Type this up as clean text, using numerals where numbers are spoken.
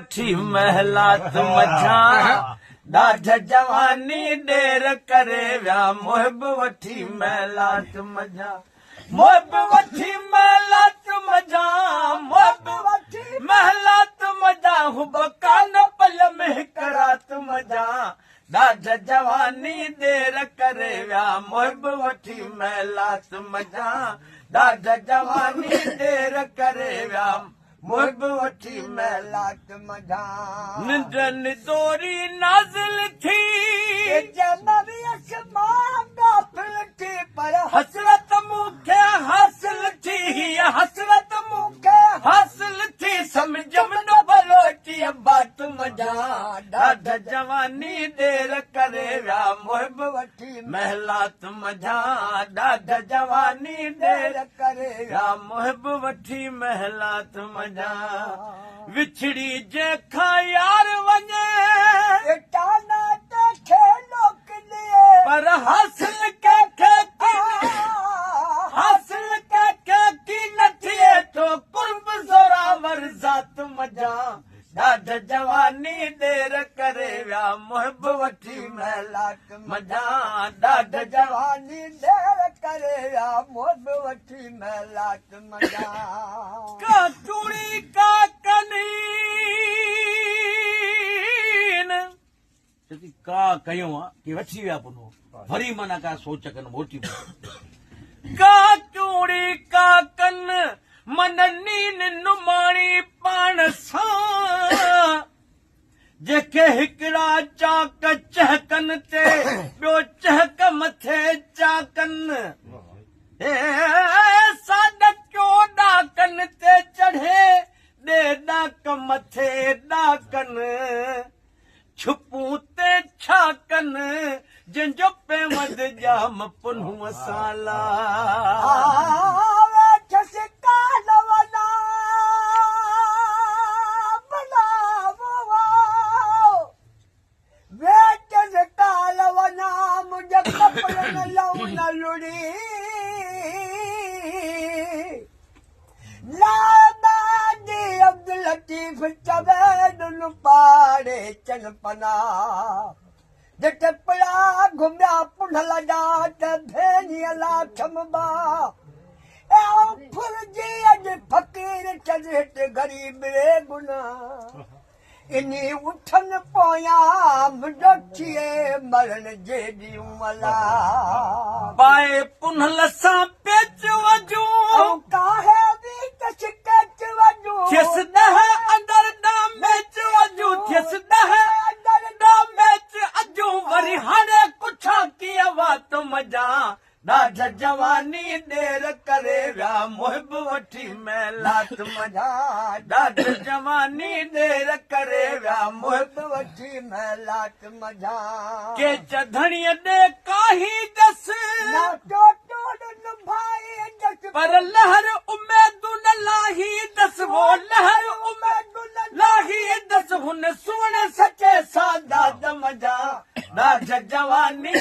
وٺي محلات منجهان، ڏاڍ جواني ڏير ڪري ويا محب وٺي محلات منجهان، محب وٺي محلات منجهان، محب وٺي محلات منجهان، حب ڪانه پل ۾ هڪ رات منجهان، ڏاڍ جواني ڏير ڪري ويا محب وٺي محلات منجهان، ڏاڍ جواني ڏير ڪري ويا محب وٺي محلات منجهان. ننڊ ندوري نازل ٿي. جنم مان غافل ٿي پر حسرت مون کي حاصل ٿي، هيء حسرت مون کي حاصل ٿي، سمجهيم نه بلوچيء بات منجهان، ڏاڍ جواني ڏير ڪري ويا محب وٺي محلات منجهان، ڏاڍ جواني ڏير ڪري ويا محب وٺي محلات منجهان، وڇڙي جنهن کان يار وڃي. ٽانا تنهن کي لوڪ ڏي. پر حاصل ڪنهن کي حاصل ڪنهن کي ڪين ٿئي ٿو قرب زوراور ذات منجهان، ڏاڍ جواني ڏير ڪري ويا محب وٺي محلات منجهان، ڏاڍ جواني ڏير ڪري ويا محب وٺي محلات منجهان. ڪا چوڙي ڪا ڪنين. چتي ڪا ڪيون آ ڪي وٺي ويا پنو وري معنيٰ ڪا سوچ ڪن موٽي ڪا چوڙي ڪا ڪن من نين نماڻي پاڻ سان جيڪي هڪڙا چاڪ چهڪن تي ٻيو چهڪ مٿي چاڪن هي ساڏڪيو ڏاڪن تي چڙهي ڏي ڏاڪ مٿي ڏاڪن ڇپون تي ڇا ڪن جنهن جو پيوند ڄام پنهونء سان لا. ويٺس ڪال ونا ويٺس ڪال ونا منهنجي ڪپڙن لئون نه لڙي. لامادي عبداللطيف چوي ڏنو پاڙي چن پنا جت پيا گهميا پنهل جا ته ڀينيء لاٿم با اي آئون ڦرجي اڄ فقير ٿيس هت غريب ري گناهه انهي اٺن پويان منهنجو ٿئي مرڻ جيڏيون الا. پائي پنهل سان پيچ وجهون. آئون ڪاهي ويچ سڪيچ وجهون. ٿيس ڏهه اندر ڏاميچ وجهون. ٿيس ڏهه اندر ڏاميچ اجهون. وري هاڻي ڪڇان ڪيئن وات منجهان. ڏاڍ جواني ڏير ڪري ويا محب وٺي محلات منجهان. ڏاڍ جواني ڏير ڪري ويا محب وٺي محلات منجهان. ڪيچ ڌڻيء ڏي ڪاهي دس. نه ٽوٽو نڀائيندس. پر لهر اميدون نه لاهيندس. وو لهر اميدون نه لاهيندس. هن سهڻي سچي سادات منجهان. ڏاڍ جواني